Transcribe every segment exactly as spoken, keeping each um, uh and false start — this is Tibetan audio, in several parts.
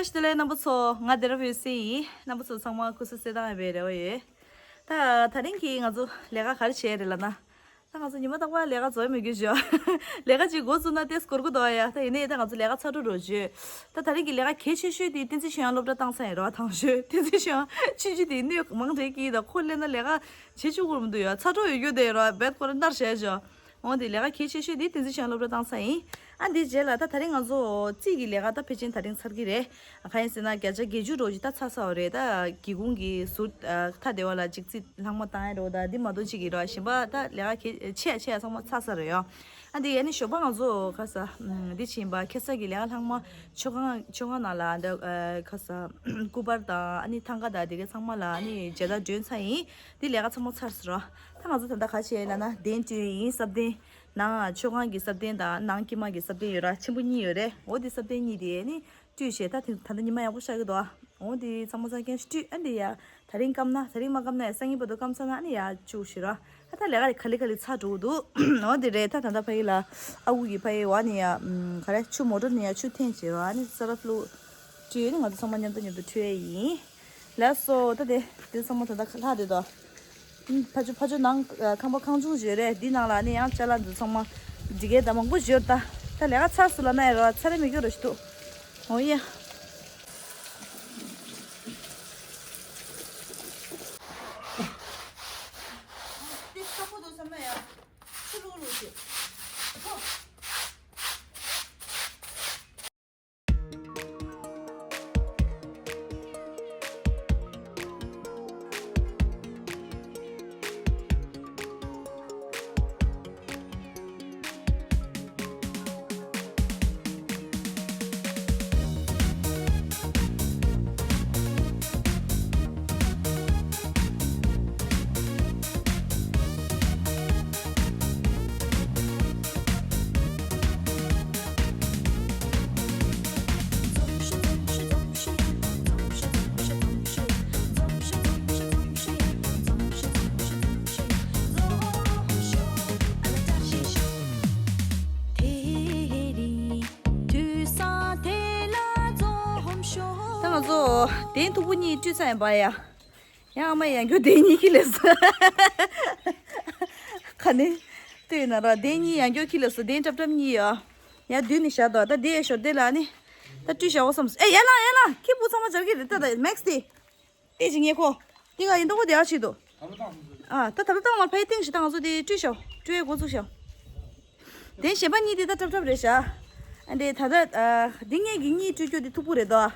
བཀྲ་ཤིས་བདེ་ལེགས་རྣམ་པ་ཚོ། ང་བདེ་རབ་ཡོད་སེ་ཡིན། རྣམ་པ་ཚོ་ཚང་མ་སྐུ་གཟུགས་གསལ་ཐང་ཡོད་པའི་རེ་བ་ཡོད། ད་ད་རིང་གི་ང་ཚོ་ལས་ཀ་ག་རེ་བྱས་རེད་ལབ་ན། ད་ང་ཚོ་ཉི་མ་རྟག་པར་ལས་ཀ་འཛོལ་མི་དགོས་ཞོ། ལས་ཀ་ཅིག་འགོ་བཙུགས་ན་ཏེས་འགོར་གི་འདུག་ཡ། ད་ཡིན་ནའི་ད་ང་ཚོ་ལས་ཀ་ཚར་འགྲོ་རོགས་བྱོས། ད་ད་རིང་གི་ལས་ཀ་གལ་ཆེ་ཤོས་དེ་བསྟན་འཛིན་ཆོས་དབྱངས་སློབ་གྲྭ་བཏང་ས་ཡིན་རོགས། དང་ཤོས་བསྟན་འཛིན་ཆོས་དབྱངས་ཆུང་ཆུང་དེ་སྣོད་མང་དྲགས་ཀྱིས་ད་ཁོ་སླེབས་ན་ལས་ཀ་བྱེད་བཅུག་དགོས་མི་འདུག་ཡ། ཚར་འགྲོ་ཡོད་རྒྱུ་དེ་རོགས་རྦད་ཁོ་རང་མནར་བཞག་ཞོ། འོ་དེ་ལས་ཀ་གལ་ཆེ་ཤོས་དེ་བསྟན་འཛིན་ཆོས་དབྱངས་སློབ་གྲྭ་བཏང་ས་ཡིན། ཨ་འདིའི་རྗེས་ལ་ད་ད་རིང་ང་ཚོ་རྩིས་ཀྱི་ལས་ཀ་ད་ཕལ་ཆེར་ད་རིང་ཚར་གི་རེད། གང་ཡིན་ཟེར་ན་བརྒྱ་ཆ་བརྒྱད་ཅུ་འགྲོ་ཅིག་ད་ཚར་ས་རེད། ད་སྒེའུ་ཁུང་གི་ཟུར་ཨ་ཐ་དེ་བ་ལ་ཅིག་རྩིས་ལྷག་མ་བཏང་ཡ་འགྲོ་ད་འདི་མ་གཏོགས་ཅིག་གི་རོགས་གཞན་པ་ད་ལས་ཀ་གལ་ཆེ་ཡ་ཆེ་ཡ་ཚང་མ་ཚར་ས་རེད་ཡོ། ཨ་འདི་ཡ་ནི་ཞོགས་པ་ང་ཚོ་ཁ་ས་འདི་ཕྱིན་པ་ཁ་ས་གི་ལས་ཀ་ལྷག་མ་མཆོད་ཁང་མཆོད་ཁང་ནང་ལ་འདི་ཨ་ཁ་ས་སྐུ་པར་དང་ཨ་ནི་ཐང་ག་དང་དེ་ག་ཚང་མ་ལ་ཨ་ནི་མཇལ་དར་སྒྲོན་ཚར་ཡིན། འདི་ལས་ཀ་ཚང་མ་ཚར་ས་རོ། ད་ང་ཚོ་ད་ལྟ་ག་བྱས་ལབ་ན་གདན་སྤྲོས་ཡིན། སྲབ་གདན་ནང་མཆོད་ཁང་གི་སྲབ་གདན་དང་ནང་དཀྱིལ་མ་གི་སྲབ་གདན་ཡོད་ར། ཆེན་པོ་གཉིས་ཡོད་རེད། འོ་དེ་སྲབ་གདན་གཉིས་དེ་ནི་སྤྲོས་བྱས་ད་དེ་ད་ལྟ་ཉི་མ་ཡག་པོ་ཤར་གི་འདུག་འོ་དེ་ཚང་མ་ཚང་མཁན་སྤྲོས། ཨ་འདི་ཡ་ད་རིང་སྐམ་ན་ད་རིང་མ་སྐམ་ན་ཡ་སང་ཉིན་བར་དུ་སྐམ་ཚར་ན་ཨ་ནི་ཡ་བཅུག་ཞུ་ར། ཨ་ད་ལས་ཀ་ལས་ག་ལེ་ག་ལེ་ཚར་འགྲོ་གི་འདུག་འོ་དེ་རེད། ད་ད་ལྟ་ཕ་གི་ལ་ཨ་ཁུ་གི་ཕ་གི་བ་ནི་ཡ་ག་རེ་ཆུ་མོ་ཊ་ནི་ཡ་ཆུ་འཐེན་བྱས་ར། ཨ་ནི་ས་ར་ཕླུ་སྤྲོས་ནི་ང་ཚོ་ཚང་མ་མཉམ་དུ་མཉམ་དུ་འཕྲོད་ཡ་ཡིན། ལགས་སོ། ད་དེ་དེ་ཚང་མ་ད་ལྟ་ལྷག་དེ་དོ། ཕ་ཆུ་ཕ་ཆུ་ནང་ཁང་པ་ཁང་ཆུང་བཞོས་རེད། འདི་ནང་ལ་ནི་ཡང་ཅ་ལག་འདི་ཚང་མ་འདི་གའི་ད་མང་པོ་བཞོས། ད་ད་ལས་ཀ་ཚར་སོང་ལབ་ན་ཡ་རོ་ཚར་རེ་མི་སྐྱོ་རོ་ཞིག་འདུག་འོ་ཡ། དེ་ཁ་པོ་དོ་བསམ་ན་ཡ་ཆུ་ལུག་ལུག་ཞིག་ཧོ། ད་ང་ཚོ་གདན་མཐུག་པོ་གཉིས་བཀྲུས་ཚར་ཡིན་པ་ཡ། ཡང་ཨ་མ་ཡང་སྐྱོ་གདན་གཉིས་ཁྱེར་སླེབས་སོང་། ག་ནས་ལྟོས་ན་ར་གདན་གཉིས་ཡང་སྐྱོ་ཁྱེར་སླེབས་སོང་། གདན་ཀྲབ་ཀྲབ་གཉིས་ཡོད། ཡང་མདུན་ནས་བཞག་འདུག་ད་འདི་ཡ་ཞོར་དེ་ལ་ནི་ད་བཀྲུས་བཞག་འོ་བསམ་སོང་། ཨེ་ཡ་ལ་ཡ་ལ་ཁྱི་སྤུ་ཚང་མ་སྦྱར་གི་རེད། ད་ད་མེག་སི་དེ་ལྟས་ཅིག་ངས་ཁོ་འདི་ག་ཡིན་མདོག་ཁོ་དེ་ཡ་ཆེད་དུ་ཨ་ད་ད་ད་བཏང་བར་ཕ་ཡི་སྟེང་ཞིག་ད་ང་ཚོ་དེ་བཀྲུས་ཤོག་བཀྲུས་ཡས་འགོ་བཙུགས་ཤོག་གདན་གཞན་པ་གཉིས་དེ་ད་ཀྲབ་ཀྲབ་རེད་ཤག་ཨ་འདི་ད་ལྟ་ཨ་འདི་ངས་གི་གཉིས་བཀྲུས་རྒྱུ་དེ་མཐུག་པོ་རེད་དོ།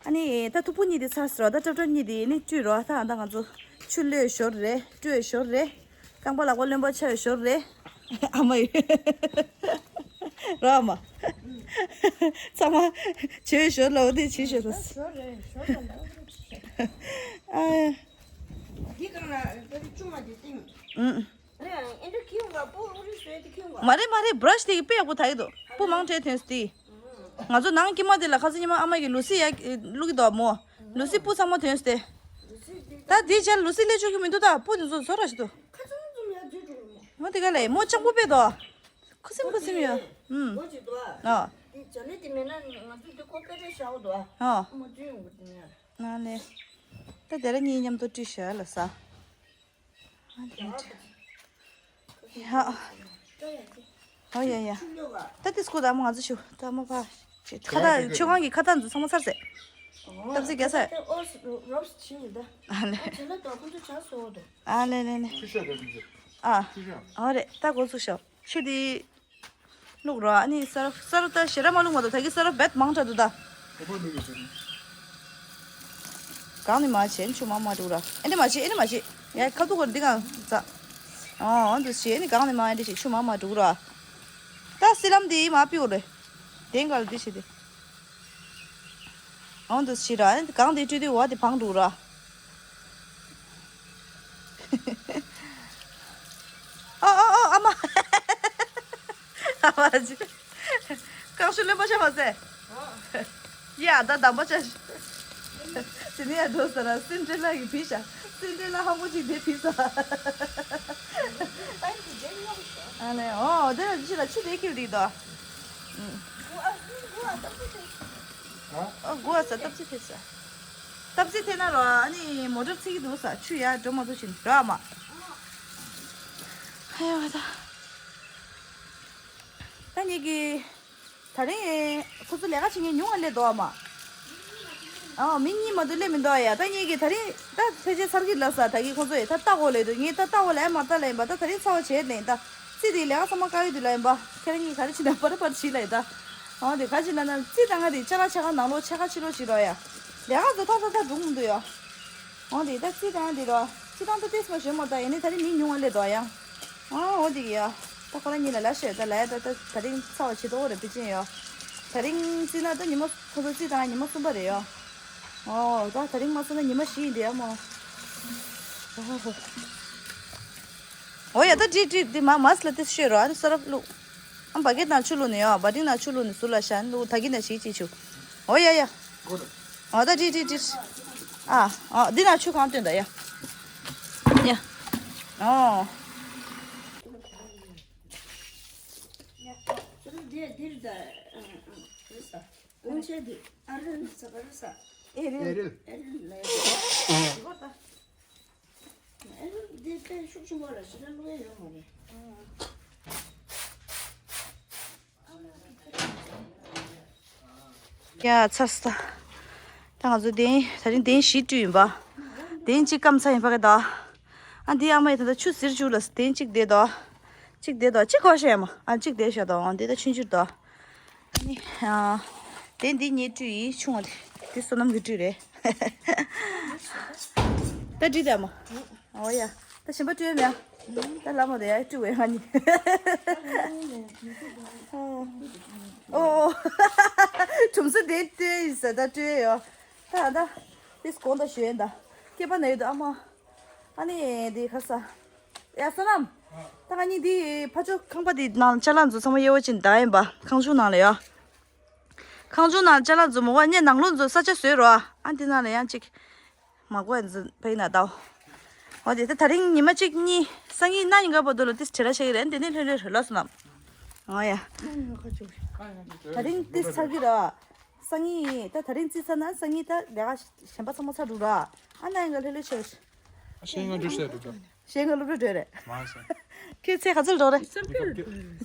ཨ་ནི་ད་མཐུག་པོ་གཉིས་དེ་ཚར་སོང་ར། ད་ཀྲབ་ཀྲབ་གཉིས་དེ་ནི་བཀྲུས་རོགས། ད་ད་ང་ཚོ་ཆུ་བླུགས་ཞོར་རེད། བཀྲུས་ཞོར་རེད། རྐང་པ་ལག་པ་རློན་པ་ཆགས་ཞོར་རེད། ཨ་མ་ཡོད། རོགས་ཨ་མ། ཚང་མ་བྱས་ཞོར་ལ་འོ་དེ་བྱས་ཞོར་ལ། ཞོར་རེད་ཞོར་ལ་ལ། ཨ། འདི་གང་ལ་ཨ་ཅུང་མ་དེ་ཏིང་། ཨུམ། ཨེ་འདྲ་ཁྱི་ཡོང་ག་སྤུ་ཨུ་རུ་སུའི་དེ་ཁྱི་ཡོང་ག་མ་རེད་མ་རེད། བྷ་ར་ཤི་དེ་གི་དཔེ་ཡག་པོ་ད་ཡི་འདུག་སྤུ་མང་དྲགས་ཐོན་སོང་དེ། ང་ཚོ་ནང་དཀྱིལ་མ་དེ་ལ་ཁ་སང་ཉི་མ་ཨ་མ་གི་ལུ་སི་ཡ་བླུག་གི་འདུག་མོ། ལུ་སི་སྤུ་ཚང་མ་ཐོན་སོང་དེ། ད་དེའི་རྗེས་ལུ་སི་སླེབས་ཆོག་གི་མི་འདུག་ད་སྤུ་དེ་ཚོ་བཟོ་ར་ཞིག་འདུག་ཁ་ཚང་ཚང་ཡ་བརྗོད་འགྲོ་གི་མོ། མོ་དེ་ག་ལས་མོ་སྤྱང་པོ་དཔེ་འདུག་ཁུ་སིམ་ཁུ་སིམ་ཡོད། ཨུམ། མོ་ཅིག་འདུག་ཨ། ཨ། དེ་བྱ་ལས་དེ་མེད་ན་ང་ཚོ་དེ་ཁོ་དཔེ་རེ་བཞག་འདུག་ཨ། ཨ། མོ་བརྗོད་ཡོང་གི་འདུག་ཨ། ན་ལེ། ད་དེ་ར་གཉིས་མཉམ་དུ་བཀྲུས་ཞོར་ལ་ས། ཡ། ཨོ་ཡ་ཡ། ད་དེ་སྐུ་ད་མོ་ང་ཚོ་ཞུ་ད་མོ་ཕ། ཁ་ཏ་མཆོད་ཁང་གི་ཁ་ཏ་འཛུལ་ཚང་མ་ཚར་ཟེར། སྟབས་ཟིག་རྒྱ་ས། ཨ་ལེ། ཨ་ལེ་ལེ་ལེ། ཨ། ཨོ་རེད་ད་འགོ་ཚུགས་ཤོག་ཆུ་དེ། བླུག་རོགས། ཨ་ནི་ས་ར་ས་ར་ད་ཞེ་དྲག་མ་བླུག་མ་གཏོགས་ད་གི་ས་ར་བེད་མང་དྲགས་འདུག་ད། གང་ནས་མ་བྱེད་ཆུ་མ་མ་འགྲོ་ར། ཨེ་ནས་མ་བྱེད་ཨེ་ནས་མ་བྱེད། ཡ་ཁ་ཐུག་གོ་འདི་གང་ཟ། ཨོ་འདུ་བྱེད་ཨེ་ནས་གང་ནས་མ་ཨེ་འདི་བྱེད་ཆུ་མ་མ་འགྲོ་ར། ད་སི་ལམ་འདི་མ་པིའུ་རེ། དེང་ག་ལ་འདི་བྱེད་དེ། ཨོ་འདུ་བྱེད་ར་ཨེ་གང་འདི་བཀྲུས་དུས་བ་དེ་བང་འགྲོ་ར། ཨ་ཨ་ཨ་ཨ་མ། ཨ་མ་ཅི། རྐང་ཤུ་རློན་པ་ཤ་མ་ཟེ། ཡ་ད་དམ་པ་ཅ། དེ་ནས་ཡ་འགྲོ་ས་ར་སིན་ཏྲེ་ལ་གི་བི་ཤ། སིན་ཏྲེ་ལ་ཧ་མོ་ཅིག་དེ་བི་ས། ཨ་ལེ་ཨོ་དེ་ལ་ཅི་ལ་ཆུ་དེ་ཁྱེར་དེ་དོ། ཨ་དགོས་ས་སྟབས་ཅིག་ཐེབས་ས། སྟབས་ཅིག་ཐེབས་ན་རོ་ཨ་ནི་མོ་ཊར་ཚིག་གི་འདུག་ས་ཆུ་ཡ་འགྲོ་མ་ཐུབ་བཞིན་རོ་ཨ་མ། ཧ་ཡ་བ་ད། ད་ངེད་ཀྱི། ད་རིང་ཁོ་ཚོ་ལས་ཀ་བྱེད་མཁན་ཉུང་བ་སླེབས་འདུག་ཨ་མ། ཨ་མི་གཉིས་མ་གཏོགས་སླེབས་མི་འདུག་ཨ་ཡ། ད་ངེད་ཀྱི་ད་རིང་ད་ཕལ་ཆེར་ཚར་གི་ལབ་ས། ད་གི་ཁོ་ཚོ་ཡ་ད་ལྟ་དགོས་ལབ་འདུག་ངས་ད་ལྟ་དགོས་ལབ་ཨ་མ་ལྟ་ལབ་ཡིན་པ། ད་ད་རིང་ཚར་བ་བྱས་ལབ་ཡིན་ད། རྩིས་དེ་ལས་ཀ་ཚང་མ་བཀག་ཡོད་དུས་ལབ་ཡིན་པ། ཁྱེད་རང་གཉིས་ག་རེ་བྱེད་ན་པར་པར་བྱེད་ལབ་ཡིན་ད། ཨ་དེ་ག་བྱེད་ན་ན་རྩིས་བཏང་ང་དེ་ཅ་ལག་ཆ་ག་ནང་ལོགས་ཆ་ག་ཕྱི་ལོགས་བྱེད་རོགས་ཡ། ལས་ཀ་ཚོ་ཐག་ཐག་ཐག་འགྲོ་གི་མི་འདུག་ཡ། འོ་དེ་ད་རྩིས་བཏང་དེ་རོ། རྩིས་བཏང་ད་ཏེས་མ་ཞོན་མ་ད་ཡིན་ནི་ད་རིང་མི་ཉུང་བ་སླེབས་འདུག་ཡ། ཨ་འོ་དེ་གི་ཡ། ད་ཁོ་རང་གཉིས་ལ་ལ་ཤེས་ད་ལ་ཡ་ད་ད་ད་རིང་ཚ་བ་བྱེད་དོ་རེ་པི་ཅན་ཡ། ད་རིང་རྩིས་ན་ད་ཉི་མ་ཁོ་ཚོ་རྩིས་བཏང་ཉི་མ་གསུམ་པ་རེད་ཡ། ཨོ་ད་ད་རིང་མ་ཚ་ན་ཉི་མ་བཞི་ཡིན་དེ་ཡ་མོ། ཨོ་ཧོ་ཧོ། འོ་ཡ་ད་འགྲིག་འགྲིག་འདི་མ་མ་སི་ལ་ཏེས་ཤོད་རོ། ཨ་ནི་ས་རབ་བླུག་ཨ་བ་གེ་ནང་ཆུ་བླུག་ནི་ཡོ། བ་ཏིང་ནང་ཆུ་བླུག་ནི་ཟུར་ལ་ཤ་ནི་བླུག་ད་གི་ནང་ཞིག་ཅིག་ཆུ། འོ་ཡ་ཡ། འོ་ད་འགྲིག་འགྲིག་འགྲིག་ཨ་ཨ་འདི་ནང་ཆུ་གང་བཏོན་ད་ཡ། ཡ། ཨོ། འདིར་ད་ཨ་ཨ་རེད་ས། ཨེ་རིལ། ཨེ་རིལ་ལ་ཡ། འདི་དཔེ་ཤུགས་ཆེན་པོ་ལ་ཞེ་དྲག་བླུག་ཡ་ཡོད་མ་རེད། ཡ་ཚར་སོང་། ད་ང་ཚོ་གདན་ད་རིང་གདན་བཞི་བཀྲུས་ཡིན་པ། གདན་གཅིག་སྐམ་ཚ་ཡིན་པ་ག་ད། ཨ་འདི་ཨ་མ་ཡི་ད་ལྟ་ཆུ་ཟེར་བཅུག་ལ་གདན་གཅིག་བསྡད་དོ། གཅིག་བསྡད་དོ་གཅིག་གོ་ཤ་ཡ་མ་ཨ་གཅིག་བསྡད་ཤ་དོ་འདི་ད་ཆུན་ཆུར་དོ། ཨ་ནི། དེ་འདི་ངས་བཀྲུས་ཡིན་ཆུང་བ་དེ། དེ་བསོད་ནམས་ཀྱིས་བཀྲུས་རེད། ད་འགྲིག་དམ། འོ་ཡ། ད་གཞན་པ་བཀྲུས་མེད། ད་ལབ་མ་དེ་ཡ་བཀྲུས་བས་ང་གཉིས། ཨོ། གྲུམ་ས་དེ་བཀྲུས་ཡིན་ཟེར་ད་བཀྲུས་ཡོད། ད་ད། དེ་སྒོང་ད་ཞོན་ད། སྐེད་པ་ན་ཡོད་ད་ཨ་མ། ཨ་ནི་འདི་ཁ་ས། ཡ་བསོད་ནམས། ད་ང་གཉིས་འདི་ཕ་ཆོ་ཁང་པ་འདི་ནང་ཅ་ལག་འཛུལ་ཚང་མ་དབྱེ་བ་ཕྱེ་ནས་བསྡད་ཡིན་པ་ཁང་ཆུང་ནང་ལ་ཡ། ཁང་ཆུང་ནང་ཅ་ལག་འཛུལ་མོ་བ་ངས་ནང་ལོགས་འཛུལ་ས་ཆ་བཟོས་རོགས་ཨ་འདི་ནང་ལ་ཡང་ཅིག་མ་གོ་ཡ་འཛུལ་ཕ་ཡིན་ན་ད། འོ་དེ་ད་ད་རིང་ཉི་མ་གཅིག་གཉིས་སང་ཉིན་གནངས་ཉིན་ག་བར་དུ་ལ་ཏིས་བྱེད་ར་བྱེད་ཀྱི་རེད་འདི་ནས་ལྷོད་ལྷོད་རོལ་ལ་སོང་ནམ། འོ་ཡ། ད་རིང་ཏིས་ཚར་གི་ར། སང་ཉིན་ད་ད་རིང་རྩིས་ཚར་ན་སང་ཉིན་ད་ལས་ཀ་གཞན་པ་ཚང་མ་ཚར་འགྲོ་ར། ཨ་ན་ཡང་ག་ལྷོད་ལྷོད་བྱེད། ཤེས་ངན་འགྲུལ་བཤད་འགྲོ་ད། ཤེས་ངན་སློབ་གྲྭ་འགྲོ་རེད། མ་ཟད། ཁྱོད་ཚེ་ག་ཚོད་འགྲོ་རེད། རྩ་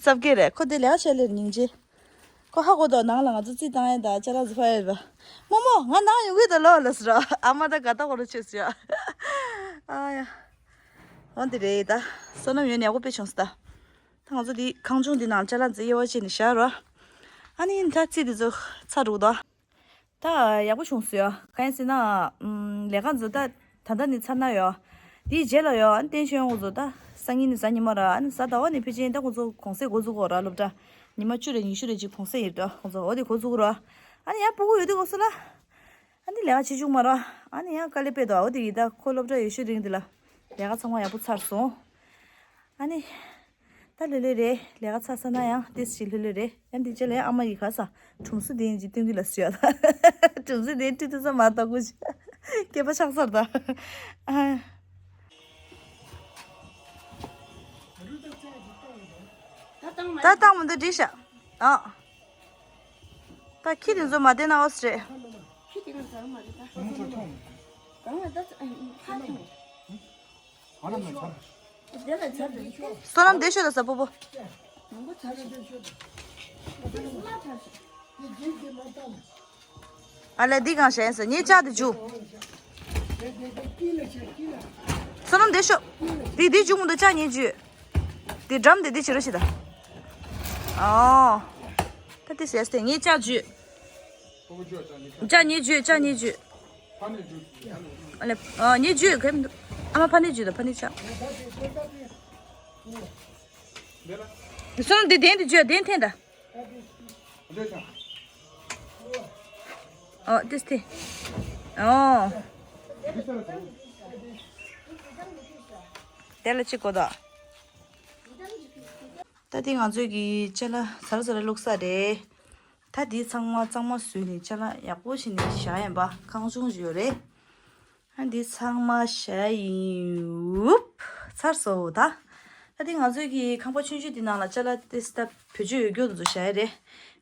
བརྒྱད་རེད་ཁོ་དེ་ལས་ཀ་བྱས་ལེར་སྙིང་རྗེ། ཁོ་ཧ་གོ་དོ་ནང་ལ་ང་ཚོ་རྩིས་བཏང་ཡས་དང་ཅ་ལག་ཚོ་ཕ་ཡས་པ། རྨོ་མོ་ང་ནང་ཡོང་གི་ད་ལོ་ལ་ཟེར་ར་ཨ་མ་ད་དགའ་ད་གོ་རུ་ཆེ་ཟེར་ཡ། ཨ་ཡ། འོན་ཏེ་རེད་ད། བསོད་ནམས་ཡོན་ཡག་པོ་དཔེ་བྱུང་སོང་ད། ད་ང་ཚོ་འདི་ཁང་ཆུང་འདི་ནང་ཅ་ལག་འཛིན་དབྱེ་བ་ཕྱེ་ནས་བཞག་རོགས། ཨ་ནི་ད་རྩིས་འདི་ཚོ་ཚར་འགྲོ་གི་འདུག་ད་ཡག་པོ་བྱུང་སོང་ཡ། གང་ཡིན་ཟེར་ན། ཨམ། ལས་ཀ་འཛུགས་ད་ད་ལྟ་ནི་ཚར་ན་ཡོ། དེའི་རྗེས་ལ་ཡོ་ཨ་ནི་བསྟན་ཆོས་ཡོང་འགོ་ཚུགས་ད། སང་ཉིན་ནི་གཟའ་ཉི་མ་ར་ཨ་ནི་གཟའ་ཟླ་བ་ནི་ཕལ་ཆེར་ད་ཁོང་ཚོ་གུང་སེང་འགོ་ཚུགས་གོ་ར་སློབ་གྲྭ། ཉི་མ་བཅུ་རེ་ཉི་ཤུ་རེ་ཅིག་གུང་སེང་ཡིན་ད་ཁོང་ཚོ་འོ་དེ་འགོ་ཚུགས་ར། ཨ་ནི་ཡང་སྤུ་གུ་ཡོད་དུས་འགོ་སོང་ལ། ཨ་ནི་ལས་ཀ་བྱེད་བཅུག་མ་ར། ཨ་ནི་ཡང་དཀའ་ལས་དཔེ་འདུག་འོ་དེ་ཡིན་ད་ཁོ་སློབ་གྲྭ་ཡོད་ཤོས་རིང་འདི་ལ། ལས་ཀ་ཚང་མ་ཡག་པོ་ཚར་སོང་། ཨ་ནི། ད་ལྷོད་ལྷོད་རེད། ལས་ཀ་ཚར་ཚར་ན་ཡང་ཏིས་ཞིག་ལྷོད་ལྷོད་རེད། ཡང་འདི་རྗེས་ལ་ཡང་ཨ་མ་ཡི་ག་ས་གྲུམ་སུ་དེ་ཡིན་གྱི་སྟོན་གི་ལ་ཟེར་ཡ་ད། གྲུམ་སུ་དེ་བཀྲུས་ཐུབ་ས་མ་གཏོགས་ཀུ་ཅི། སྐེད་པ་ཆག་ཚར་ད། ཨ། ད་བཏང་མི་འདུག་འགྲིག་ཤག་ཨ། ད་ཁྱི་དེ་ཚོ་མ་བསྡད་ན་འོ་ཟེར་རེད། ཁྱི་དེ་ག་ཚང་མ་རེད་ད། གང་ལ་ད་ཧ་ཐང་། བསོད་ནམས་བསྡད་ཤོག་ད་ཟ་པོ་པོ། ཨ་ལས་འདི་གང་བྱས་ཟེར་ངས་ལྕགས་འདི་འཇུ། བསོད་ནམས་བསྡད་ཤོག་འདི་འདི་འཇུ་མི་འདུག་ལྕགས་ངས་འཇུ། འདི་འགྲམ་འདི་འདི་བྱེད་རོགས་བྱེད་ད། ཨོ། ད་འདི་ཟས་ཏེ་ངས་ལྕགས་འཇུ། ལྕགས་ངས་འཇུ་ལྕགས་ངས་འཇུ། ཨ་ལས། ཨ་ངས་འཇུ་གས་མི་འདུག་ཨ་མ་ཕ་ནས་འཇུ་དང་ཕ་ནས་ལྕགས། སོང་འདི་གདན་དུ་འཇུ་གདན་འཐེན་ད། ཨོ་ཏིས་ཏི། ཨོ། དེ་ལ་ཅི་གོ་ད། ད་དེ་ང་ཚོས་ཀྱི་ཅ་ལག་ཟ་ར་ཟ་ར་བླུགས་ས་རེད། ད་དེ་ཚང་མ་གཙང་མ་བཟོས་ནས་ཅ་ལག་ཡག་པོ་བྱས་ནས་བཞག་ཡིན་པ་ཁང་ཆུང་ཞིག་ཡོད་རེད། ཨ་འདི་ཚང་མ་བཞག་ཡིན། ཡུབ། ཚར་སོང་ད། ད་དེ་ང་ཚོའི་གི་ཁང་པ་ཆུང་ཆུང་འདི་ནང་ལ་ཅ་ལག་ཏིས་ད་བེད་སྤྱོད་ཡོད་རྒྱུ་དེ་ཚོ་བཞག་ཡ་རེད།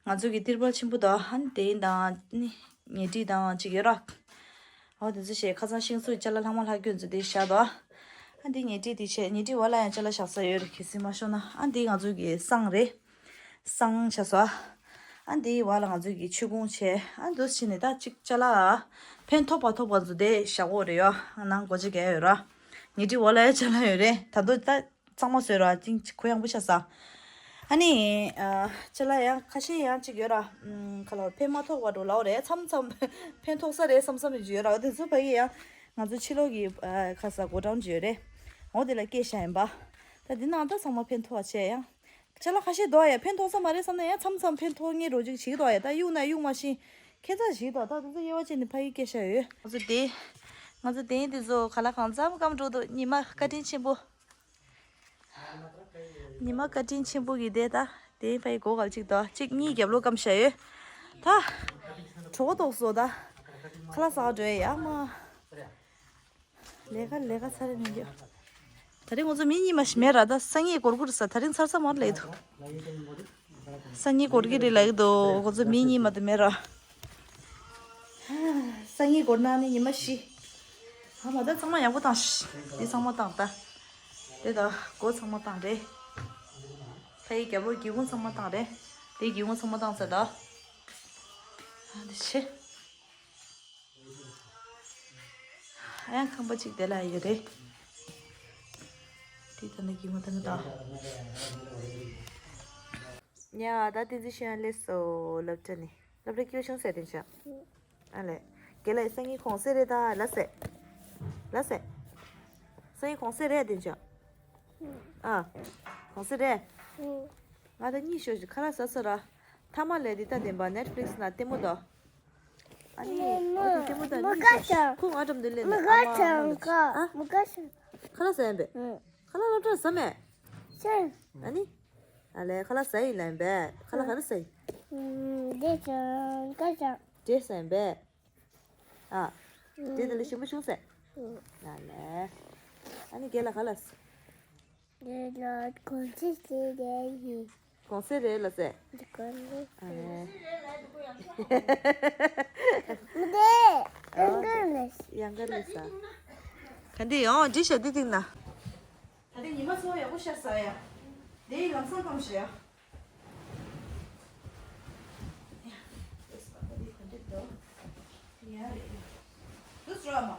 ང་ཚོའི་གི་ཏིར་པལ་ཆེན་པོ་དང་ཨ་ནི་དེ་དང་ནི། ཉལ་ཁྲི་དང་གཅིག་ཡོད་ར། འོ་དེ་ཚོ་བྱས་ཁ་སང་ཤིང་བཟོ་ཅ་ལག་ལྷག་མ་ལྷག་རྒྱུ་ཚོ་དེ་བཞག་འདུག་ཨ་འདི་ཉལ་ཁྲི་དེ་བྱས་ཉལ་ཁྲི་འོག་ལ་ཡང་ཅ་ལག་བཞག་ས་ཡོད་རེད། གལ་སྲིད་མ་ཤོར་ན། ཨ་འདི་ང་ཚོ་གི་བསང་རེད། བསང་བཞག་ས། ཨ་འདི་འོག་ལ་ང་ཚོ་གི་མཆོད་ཀོང་བྱས། ཨ་འདུག་བྱས་ནས་ད་ཅིག་ཅ་ལག་ཕན་ཐོགས་པ་ཐོགས་པ་ཚོ་དེ་བཞག་འོ་རེད་ཡ། ནང་སྒོ་ཕྱེ་ག་ཡོད་ར། ཉལ་ཁྲི་འོག་ལ་ཡང་ཅ་ལག་ཡོད་རེད། ད་དུང་ད། གཙང་མ་བཟོས་ར་ཅིང་གུ་ཡངས་པོ་ཤ་ཟ། ཨ་ནི། ཨ་ཅ་ལག་ཡང་ཁ་ཤས་ཡང་ཅིག་ཡོད་ར། ཨམ་ཁ་ལོ་ཕན་མ་ཐོགས་པ་འགྲོ་ལའོ་རེད། མཚམས་མཚམས་ཕན་ཐོགས་ས་རེད་བསམ་བསམ་ཡོད་ཡོད་ར། དེ་ཚོ་ཕ་གི་ཡང་ང་ཚོ་ཕྱི་ལོགས་ཀྱི་ཨ་ཁ་ས་སྒོ་འགྲམ་ཅིག་ཡོད་རེད། འོ་དེ་ལ་སྐྱེལ་བཞག་ཡིན་པ། ད་འདི་ནང་ད་ཚང་མ་ཕན་ཐོགས་པ་བྱས་ཡང་། ཅ་ལག་ཁ་ཤས་འདུག་ཡ་ཕན་ཐོགས་ས་མ་རེད་བསམ་ན་ཡང་མཚམས་མཚམས་ཕན་ཐོགས་ངེས་འགྲོ་ཅིག་བྱེད་ཀྱི་འདུག་ཡ། ད་གཡུག་ན་གཡུག་མ་ཤེས། ཁྱད་མཚར་ཞིག་འདུག་ད་དེ་ཚོ་དབྱེ་བ་ཕྱེ་ནས་ཕ་གི་སྐྱེལ་བཞག་ཡོད། ང་ཚོ་དེ། ང་ཚོ་དེ་དེ་ཚོ་ག་ལ་གང་འཚམ་སྐམ་འགྲོ་འདུག་ཉི་མ་བཀའ་དྲིན་ཆེན་པོ། ཉི་མ་བཀའ་དྲིན་ཆེན་པོ་གི་དེ་ད་དེ་ཕ་གི་སྒོ་ག་ལ་གཅིག་དང་གཅིག་གཉིས་རྒྱབ་ལོགས་སྐམ་བཞག་ཡོད། ད་གྲོད་ཁོག་ལྟོགས་སོང་ད། ཁ་ལག་ཟ་ག་འགྲོ་ཡ་ཡ་མ། ལས་ཀ་ལས་ཀ་ཚར་རེ་མི་འདུག་ད་རིང་ང་ཚོ་མི་གཉིས་མ་ཞིག་མེད་ར། ད་སང་ཉིན་སྒོར་སྒོར་ཟ། ད་རིང་ཚར་ཚར་མར་ལས་འདུག་སང་ཉིན་སྒོར་གི་རེད་ལབ་ཀྱི་འདུག་ཁོ་ཚོ་མི་གཉིས་མ་དེ་མེད་ར། སང་ཉིན་སྒོར་གནང་ནི་ཉི་མ་བཞི། ཨ་མ་ད་གཙང་མ་ཡག་པོ་བཏང་ཤིག་དེ་ཚང་མ་བཏང་ད། དེ་ད་སྒོ་ཚང་མ་བཏང་རེད། ཕ་ཡི་རྒྱབ་ལོགས་སྒེའུ་ཁུང་ཚང་མ་བཏང་རེད། དེ་སྒེའུ་ཁུང་ཚང་མ་བཏང་ཚར་ད། ཨ་འདི་ཆེ། ཨ་ཡང་ཁང་པ་གཅིག་དེ་ལ་ཡོད་རེད། དེ་ད་ནི་གི་མ་ད་ནི་ད། ཉ་ད་དེ་ཚོ་ཤེས་ཡ་ལས་སོ་སློབ་གྲྭ་ནི། སློབ་གྲྭ་སྐྱོ་ཤོང་ཟེར་དེ་ཆ། ཨ་ལས། དགེ་ལགས་སང་ཉིན་གུང་སེང་རེད་ད་ལ་ཟེ། ལ་ཟེ། སང་ཉིན་གུང་སེང་རེད་དེ་ཆ། ཨ། གུང་སེང་རེད། ང་ད་གཉིད་ཤོར་ཞིག་ཁ་ལག་ཟ་ས་ར། ཐ་མ་ལས་འདི་ལྟ་བདེན་པ་Netflix་ན་ལྟད་མོ་ད། ཨ་ནི། ཨོ་དེ་ལྟད་མོ་ད་མི་གཉིད་ཤོར་ཞིག་ཁོ་ང་འགྲམ་དུ་སླེབས་ནས་ཨ་མ་ཨ་མ་ལབ་ཞིག་ཨ། ཁ་ལག་ཟ་ཡིན་པས། ཁ་ལག་སློབ་གྲྭར་ཟ་མེད། ཨ་ནི། ཨ་ལས་ཁ་ལག་ཟ་ཡིན་ལབ་ཡིན་པས། ཁ་ལག་ག་རེ་ཟ་ཡིན། འབྲས་ཟ་ཡིན་པས། ཨ། འབྲས་དེ་ལ་ཞིམ་པོ་བྱུང་ཟེར། ཨ་ལས། ཨ་ནི་རྒན་ལགས་ག་ལ། རྒན་ལགས་གུང་སེང་ཟེར་རེད་ཡིན། གུང་སེང་རེད་ལ་ཟེར། གུང་སེང་། ཨ་ལས། མི་དེ། ཨ། གཡང་དཀར་ལ་ཟེར། གཡང་དཀར་ལ་ཟེར། ག་འདི་ཡང་འདི་ཤ་འདི་སྟེང་ན། ད་ལྟའི་ཉི་མ་ཚོ་ཡག་པོ་ཤར་ས་ཡ། དེའི་ལམ་སང་ཕམ་ཞེ་ཡ། ཡ། དེ་སུ་ར་མ།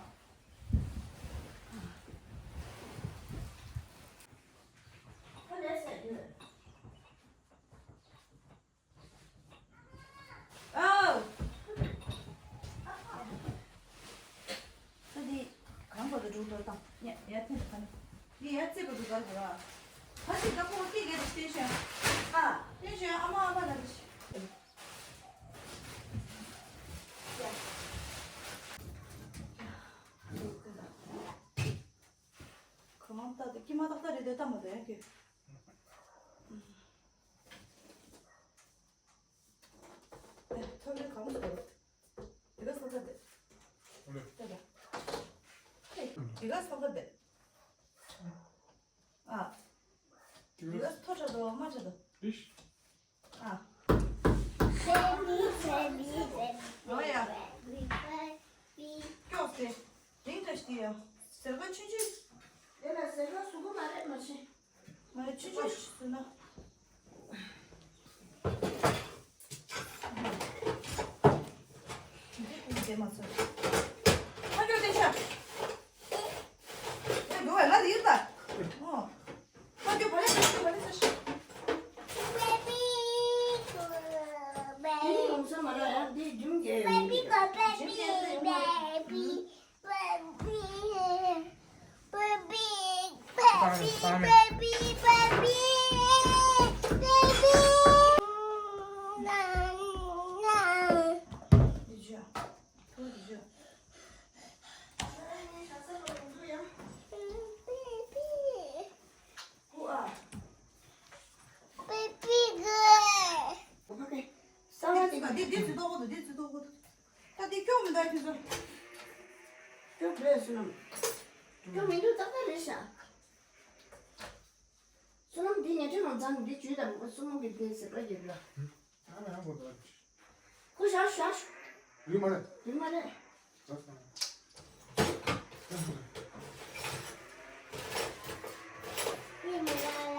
ཨའོ། ད་འདི་གང་བར་དུ་འགྲོ་འགྲོ་དང་། ཡ་ཡ་ཐེན་གང་། འདི་ཡ་རྩེ་བར་དུ་གར་དགོས་ར། ཕ་ཅིག་ད་ཁོ་སྐད་རྒྱག་དེ་བསྟན་ཤོག་ཨ། བསྟན་ཤོག་ཨ་མ་ཨ་མ་ལ་དེ་ཤོག་ཡ། གང་ལྟ་དུ་ཀྱི་མ་ཏག་ཏག་རེད་འདོད་ལྟ་མ་འདོད་ཡ་ཁྱོད། ཐོབ་ལེ་གང་ཟེར། དེ་ག་སོ་ས་དེ། ཨོ་ལེ། དེ་ག། ཧེ། དེ་ག་སོ་ས་དེ། ཨ། དེ་ག་ཐོ་ཆ་དོ་མ་ཆ་དོ། ཨིཤ། ཨ། ཨོ་ཡ། ཀྱོག་སྟེ། དེང་འདྲ་ཞིག་ཡ། ཟེར་ག་ཆུང་ཆུང་། དེ་ལ་ཟེར་ག་གཟུགས་པོ་མ་རེད་མ་ཤེས། ང་ཆུ་ཆུ་ཟེར་ན། འདི་ཀུན་བྱེད་མ་ཚོར། ཨ་ཅོ་དེ་ཤ། ཨེ་འགྲོ་བས་ང་ལ་ཡིན་པ། ཨོ། ཨ་ཅོ་བ་ལེ་ཤ་བ་ལེ་ཤ། དེ་ནི་ཡོང་ས་མ་ར་ཡང་འདི་རྒྱུན་རྒྱལ་ཡོང་གི་རེད། རྒྱུན་རྒྱལ་ས་ཡོང་མ་རེད། ད་འདི་ཁྱོད་མི་འདའ་ཁྱོད་ཚོ། ཁྱོད་བས་བསོད་ནམས། ཁྱོད་མི་འདུག་ཏག་ཏག་རེད་ཤག་བསོད་ནམས་འདི་ཉལ་ཁྲི་ནང་ཚང་འདི་བྱུས་དང་བསོད་ནམས་ཀྱི་འདི་ཟེར་བ་ཡོད་ལ། ཁོ་ཞག་ཞག་ཡོད་མ་རེད། ཡོད་མ་རེད། ཡོད་མ་རེད་ལ།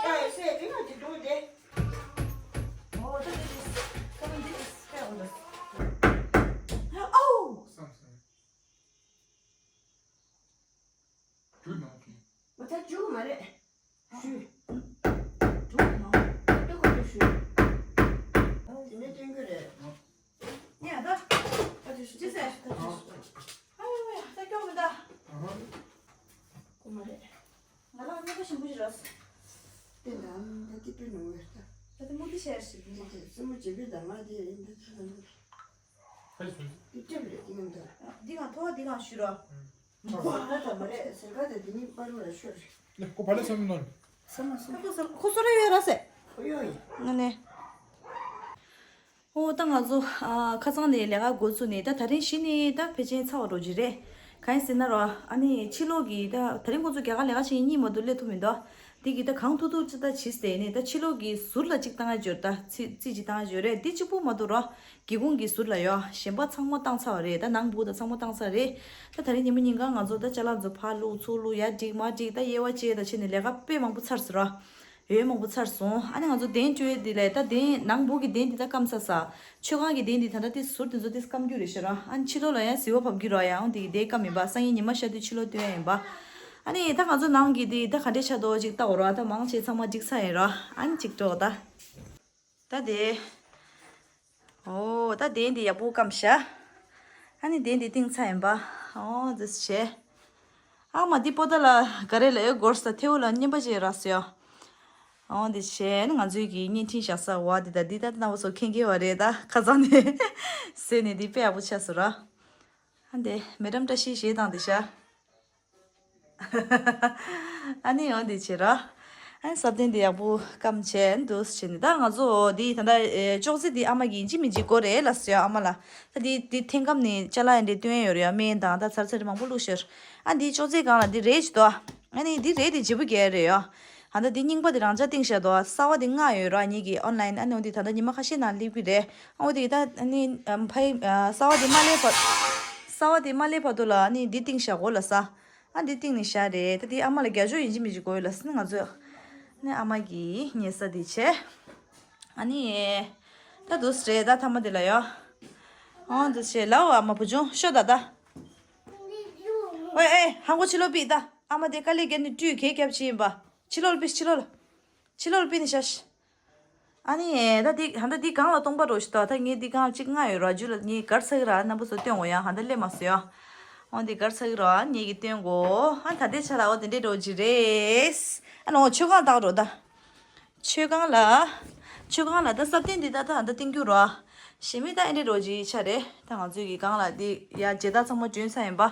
ཨ་ཡོད་སེ་དེ་ང་ཅིག་འགྲོ་དེ། ཨོ་ད་དེ་དེ་ཁ་མི་འདི་དེ་སྤེ་འོ་ད། ཨའོ། བསམ་སོང་། རྒྱུ་ནང་གི། འོ་ད་རྒྱུ་མ་རེད། ཞུ། འགྲོ་མ། ཏུ་ཁོ་ཏུ་ཞུ། ཨ་དེ་ནས་སྟོན་གྱི་རེད། ནས་ད། ཨ་ཅི་ཟེར། ཨ་ཡོ་ཡ་ད་སྐྱོ་མི་ད། ཁོ་མ་རེད། ང་རང་གཉིས་ཀ་ཞིམ་པོ་ཞིག་རག་སོང་། དེ་ན་ད་དེ་པི་ནོ་ཡ་ད། ད་དེ་མུ་ཏི་ཤེར་ཞིག་ཡིན། དེ་སྲིན་མོ་ཇི་པི་ད་ང་དེ་ཡིན་ད་ད་ད། ཨ་ཅི་ཟེར། དེ་ཅི་རེད་ཡིན་ད། འདི་གང་ཐོ་བ་འདི་གང་ཞུ་རོགས། ཁོ་ད་མ་རེད་ཟེར་ག་དེ་འདི་གཉིས་པར་ལ་ཤོར། ལེ་ཁོ་བ་ལེ་སོང་ནོ། ས་མ་སོང་། ཁོ་སོ་ར་ཡོད་ར་སེ། ཁོ་ཡོད་ཡིན། ང་ནས། ཨོ་ད་ང་ཚོ་ཨ་ཁ་སང་ནས་ལས་ཀ་འགོ་བཙུགས་ནས་ད་ད་རིང་གཞི་ནས་ད་ཕལ་ཆེར་ཚར་བ་འགྲོ་གི་རེད། གང་ཡིན་ཟེར་ན་རོ་ཨ་ནི་ཕྱི་ལོགས་ཀྱི་ད་ད་རིང་ཁོ་ཚོ་རྒྱ་གར་ལས་ཀ་བྱེད་མཁན་གཉིས་མ་གཏོགས་སླེབས་ཐུབ་མི་འདུག་འདི་གི་ད་གང་ཐུབ་ཐུབ་ཅི་ད་བྱིས་ཏེ་ནས་ད་ཕྱི་ལོགས་ཀྱི་ཟུར་ལ་གཅིག་བཏང་ཡ་འབྱོར། ད་ཚི་ཚི་གཅིག་བཏང་ཡ་འབྱོར་རེད། འདི་གཅིག་པུ་མ་གཏོགས་རོ། སྒེའུ་ཁུང་གི་ཟུར་ལ་ཡོད། གཞན་པ་ཚང་མ་བཏང་ཚར་བ་རེད། ད་ནང་སྦུག་དང་ཚང་མ་བཏང་ཚར་རེད། ད་ད་རིང་ཉི་མ་ཉིན་གང་ང་ཚོ་ད་ཅ་ལག་ཚོ་ཕར་བླུགས་ཚུར་བླུགས་ཡར་སྒྲིག་མར་སྒྲིག་ད་དབྱེ་བ་བཅས་ད་བྱས་ནས་ལས་ཀ་དཔེ་མང་པོ་ཚར་སོང་ར། ཡོད་མང་པོ་ཚར་སོང་། ཨ་ནི་ང་ཚོ་གདན་སྤྲོས་འདི་ལས་ད་གདན་ནང་སྦུག་གི་གདན་འདི་ད་སྐམ་ཚར་ས། མཆོད་ཁང་གི་གདན་འདི་ད་ད་དེ་ཟུར་དེ་ཚོ་དེ་སྐམ་རྒྱུ་རེད་ཤག་ར། ཨ་ནི་ཕྱི་ལོགས་ལ་ཡང་ཟིལ་བ་བབས་ཀྱི་ར། ཡང་དེ་གི་གདན་སྐམ་ཡིན་པ། སང་ཉིན་ཉི་མ་ཤར་དུས་ཕྱི་ལོགས་སྟོན་ཡ་ཡིན་པ། ཨ་ནི་ད་ང་ཚོ་ནང་གི་དེ་ད་ག་འདྲས་ཆགས་འདུག་ཅིག་ལྟ་འོ་ར། ད་མང་ཆེ་ཚང་མ་འགྲིག་ཚར་ཡིན་ར། ཨ་ནི་ཅིག་འགྲོ་ད། ད་དེ། ཨོ་ད་གདན་འདི་ཡག་པོ་སྐམ་ཤག་ཨ་ནི་གདན་འདི་བཏིང་ཚར་ཡིན་པ། ཨོ་འདི་བྱས། ཨ་མ་འདི་པོ་ཏ་ལ་ག་རེ་ལ་ཨེ་སྒོར་ས་ཐེའུ་ལ་རྔན་པ་ཅིག་རག་སོང་ཡ། ཨོ་འདི་བྱས་ནི་ང་ཚོའི་གི་བརྙན་འཕྲིན་བཞག་ས་བ་འདི་ད་འདི་ད་རྣམ་པ་ཚོ་མཁྱེན་གྱི་བ་རེད། ད་ཁ་སང་ནས་བཟོས་ནས་འདི་དཔེ་ཡག་པོ་ཆགས་སོང་ར། ཨ་འདི་མེ་ཌམ་བཀྲ་ཤིས་གཞས་བཏང་འདི་ཤག་ཨ་ནི་འོ་འདི་བྱེད་ར། ཨ་ནི་ས་གདན་འདི་ཡག་པོ་སྐམ་བྱས་འདུག་བྱས་ནས། ད་ང་ཚོ་འདི་ད་ལྟ་ཨེ་ཅོག་ཙེ་འདི་ཨ་མ་གིས་ཡིན་གཅིག་མིན་གཅིག་དགོས་རེད་ལབ་སོང་ཡ། ཨ་མ་ལ་ད་འདི་འདི་ཐེངས་སྐབས་ནས་ཅ་ལག་ཡང་འདྲ་སྟོན་ཡ་ཡོད་རེད་ཡ། སྨན་དང་ད་ཚར་ཚར་མང་པོ་བླུགས་ཤག་ཨ་འདི་ཅོག་ཙེ་སྒང་ལ་འདི་རས་ཅིག་འདུག་ཨ་ནི་འདི་རས་འདི་བརྗེ་པོ་རྒྱག་ཡ་རེད་ཡ། ཨ་ད་འདི་རྙིང་པ་འདི་རང་འཇགས་བཏིང་བཞག་འདུག་གསར་པ་འདི་མངགས་ཡོད་ར་ངེད་ཀྱིས་ཨོན་ལན། ཨ་ནི་འོ་འདི་ད་ལྟ་ཉི་མ་ཁ་ཤས་ནང་སླེབས་ཀྱི་རེད། ཨ་འོ་འདི་ད་ཨ་ནི་ཨམ་ཕའི་ཨ་གསར་པ་འདི་མ་སླེབས་བར། གསར་པ་འདི་མ་སླེབས་བར་དུ་ལ་ཨ་ནི་འདི་བཏིང་བཞག་གོ་ལ་ས། ཨ་འདི་བཏིང་ནས་བཞག་རེད། ད་འདི་ཨ་མ་ལ་རྒྱག་ཕྱོགས་ཡིན་གཅིག་མིན་གཅིག་དགོས་ཡོད་ལ་ས། ཨ་ནི་ང་ཚོས་ཨ་ནི་ཨ་མ་གིས་ཉལ་ས་འདི་བྱས། ཨ་ནི་ད་འདུག་སེ་རེད། ད་ཐ་མ་འདི་ལ་ཡོ། ཨ་འདུག་སེ་ལའོ། ཨ་མ་བུ་ཆུང་ཤོག་ད་ད། ཨོའེ་ཨེ་ཧང་གོ་ཕྱི་ལོགས་ཕུད་ད། ཨ་མ་དེ་དཀའ་ལས་བརྒྱབ་ནས་སྤྲུལ་གས་རྒྱབ་ཕྱིན་ཡིན་པ། ཕྱི་ལོགས་ལ་ཕུད། ཕྱི་ལོགས་ལ། ཕྱི་ལོགས་ལ་ཕུད་ནས་བཞག་ཨ་ནི་ད་འདི་ཧ་ད་འདི་སྒང་ལ་སྟོང་པ་རོ་ཞིག་ད། ད་ངས་འདི་སྒང་ལ་གཅིག་མངགས་ཡོད་ར། རྒྱུ་ལ་ངས་གར་ཚ་གི་ར། རྣམ་པ་ཚོ་སྟོན་གོ་ཡ། ཧ་ད་སླེབས་མ་སོང་ཡ། འོ་འདི་གར་ཚ་གི་ར། ངས་ཀྱི་སྟོན་གོ། ཨ་ད་ལྟའི་ཆ་ལ་འོ་དེ་འདྲའི་རོ་ཅིག་རེད། ཨ་ནི་འོ་མཆོད་ཁང་བཏགས་རོ་ད། མཆོད་ཁང་ལ། མཆོད་ཁང་ལ་ད་ས་གདན་འདི་ད་ད་ཧ་ད་བཏིང་རྒྱུ་ར། གཞན་མི་ད་ཨེ་འདྲའི་རོ་ཅིག་ཆ་རེད། ད་ང་ཚོའི་གི་སྒང་ལ་འདི་ཡ་མཇལ་དར་ཚང་མ་སྒྲོན་ཚར་ཡིན་པ།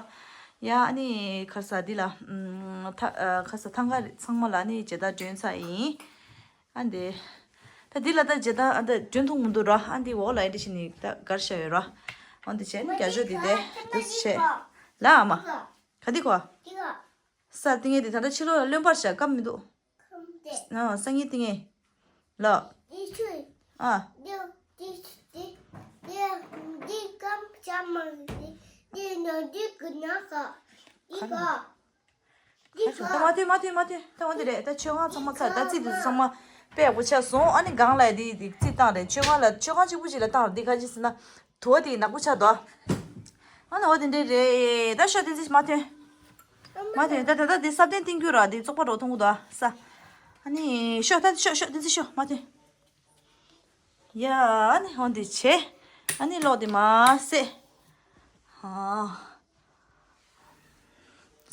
ཡ་ཨ་ནི་ཁར་ས་འདི་ལ་ཨམ་ཐ་ཨ་ཁར་ས་ཐང་ག་ཚང་མ་ལ་ཨ་ནི་མཇལ་དར་སྒྲོན་ཚར་ཡིན། ཨ་འདི། ད་འདི་ལ་ད་མཇལ་དར་ཨ་ད་སྒྲོན་མཐོང་མི་འདུག་ར། ཨ་འདི་འོག་ལ་ཨེ་འདྲ་བྱས་ནས་ད་གར་བཞག་ཡོད་ར། འོ་འདི་བྱས་ནས་རྒྱ་ཤོག་འདི་དེ་འདུག་སེ་བྱས། ལ་ཨ་མ། ག་འདི་གོ། ས་འདི་ངས་འདི་ད་ལྟ་ཕྱི་ལོགས་ལ་རློན་པར་བཞག་སྐམ་མི་འདུག་ཨ་སང་ཉིན་ཏིང་ངེ་ལ། ཨ། ད་མ་ཐོས་མ་ཐོས་མ་ཐོས། ད་འོ་འདི་རེད། ད་མཆོད་ཁང་ཚང་མ་ཚར། ད་རྩིག་དེ་ཚོ་ཚང་མ་དཔེ་ཡག་པོ་ཆགས་སོང་། ཨ་ནི་སྒང་ལ་འདི་འདི་རྩིག་བཏང་རེད། མཆོད་ཁང་ལ་མཆོད་ཁང་གཅིག་པུ་ཅིག་ལ་བཏང་རེད། འདི་ག་ཅི་ཟེར་ན། དུ་བ་དེ་ནག་པོ་ཆགས་འདུག་ཨ་ནི་འོ་དེ་འདྲས་རེད། ད་ཤོག་དེ་ཚོ་མ་ཐོན། མ་ཐོན། ད་ད་ད་དེ་ས་གདན་བཏིང་རྒྱུ་ར། དེ་བཙོག་པ་རོ་མཐོང་གི་འདུག་ཨ་ས། ཨ་ནི་ཤོག་ད་ཤོག་ཤོག་དེ་ཚོ་ཤོག་མ་ཐོན། ཡ་ཨ་ནི་འོ་དེ་བྱས། ཨ་ནི་གློག་དེ་མ་བསད། ཨ།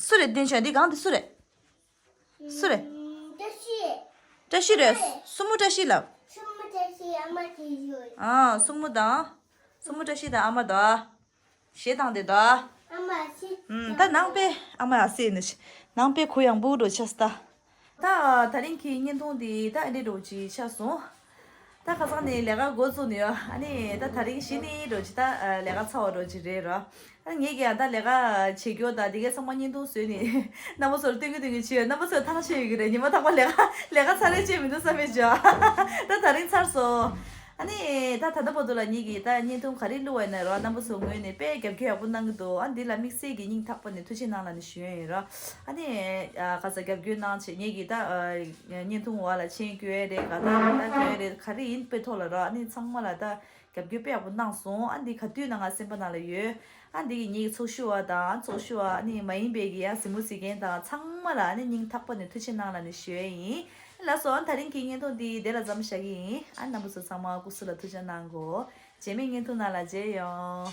སུ་རེད་བདུན་ཤོག་འདི་གང་དེ་སུ་རེད། སུ་རེད། བཀྲ་ཤིས། བཀྲ་ཤིས་རེད། སྲུ་མོ་བཀྲ་ཤིས་ལབ། སྲུ་མོ་བཀྲ་ཤིས་ཨ་མ་དེ་ཡོད། ཨ་སྲུ་མོ་དང་། སྲུ་མོ་བཀྲ་ཤིས་དང་ཨ་མ་དང་། གཞས་བཏང་དེ་དང་། ཨ་མ་སི། ཨུམ་ད་ནང་པའི་ཨ་མ་ཨ་སི་ནི་ཤི། ནང་པའི་གུ་ཡངས་པོ་འགྲོ་ཆགས་སི་ད། ད་ད་རིང་གི་བརྙན་ཐུང་འདི་ད་ཨེ་འདྲ་འགྲོ་ཅི་ཆགས་སོང་། ད་ཁ་སང་ནས་ལས་ཀ་འགོ་བཙུགས་ནས་ཡོད། ཨ་ནི་ད་དེ་རིང་གཞི་ནས་འགྲོ་ཅི་ད་ལས་ཀ་ཚར་བ་འགྲོ་ཅི་རེད་རོ། ཨ་ངས་ཀྱང་ད་ལས་ཀ་བྱེད་རྒྱུ་ད་དེ་གའི་ཚང་མ་བརྙན་ཐུང་བཟོས་ནས་རྣམ་པ་ཚོར་སྟོན་གི་སྟོན་གི་བྱས་ཡོད། རྣམ་པ་ཚོར་ཐ་ན་ཤེས་ཡོད་ཀྱི་རེད། ཉི་མ་རྟག་པར་ལས་ཀ་ལས་ཀ་ཚར་རེ་བྱས་མི་འདུག་བསམ་མེད་བྱོས། ད་དེ་རིང་ཚར་སོང་། ཨ་ནི་ད་ད་ལྟ་བར་དུ་ལ་ངེད་ཀྱིས་ད་བརྙན་ཐུང་ག་རེ་བླུགས་པ་ཡིན་ན་རོ། རྣམ་པ་ཚོ་ངོས་ནས་དཔེ་རྒྱབ་སྐྱོར་ཡག་པོ་གནང་གི་འདུག་ཨ་འདི་ལ་དམིགས་བསལ་གྱི་སྙིང་ཐག་པ་ནས་ཐུགས་རྗེ་གནང་ལབ་ནས་ཞུ་ཡ་ཡིན་རོ། ཨ་ནི་ཨ་ག་ས་རྒྱབ་སྐྱོར་གནང་བྱས་ངེད་ཀྱིས་ད་ཨ་བརྙན་ཐུང་འོག་ལ་མཆན་བཀོད་ཡ་རེད། ག་ད་ད་བཀོད་ཡ་རེད། ག་རེ་ཡིན་དཔེ་ཐོག་ལ་རོ། ཨ་ནི་ཚང་མ་ལ་ད་རྒྱབ་སྐྱོར་དཔེ་ཡག་པོ་གནང་སོང་། ཨ་འདི་ག་དུས་ན་ང་སེམས་པ་ནང་ལ་ཡོད། ཨ་འདི་གི་ངེད་ཀྱི་ཚོགས་ཞུགས་པ་དང་ཚོགས་ཞུགས་པ་ཨ་ནི་མ་ཡིན་པའི་གི་ཡ་གཟིགས་མོ་གཟིགས་མཁན་དང་ཚང་མ་ལ་ཨ་ནི་སྙིང་ཐག་པ་ནས་ཐུགས་རྗེ་གནང་ལབ་ནས་ཞུ་ཡ་ཡིན། ལགས་སོ། ཨ་ད་རིང་གི་བརྙན་ཐུང་འདི་དེ་ལ་མཚམས་བཞག་གི་ཡིན། ཨ་རྣམ་པ་ཚོ་ཚང་མ་སྐུ་གཟུགས་ལ་ཐུགས་ཅག་གནང་གོ། རྗེས་མའི་བརྙན་ཐུང་ནང་ལ་མཇལ་ཡོང་།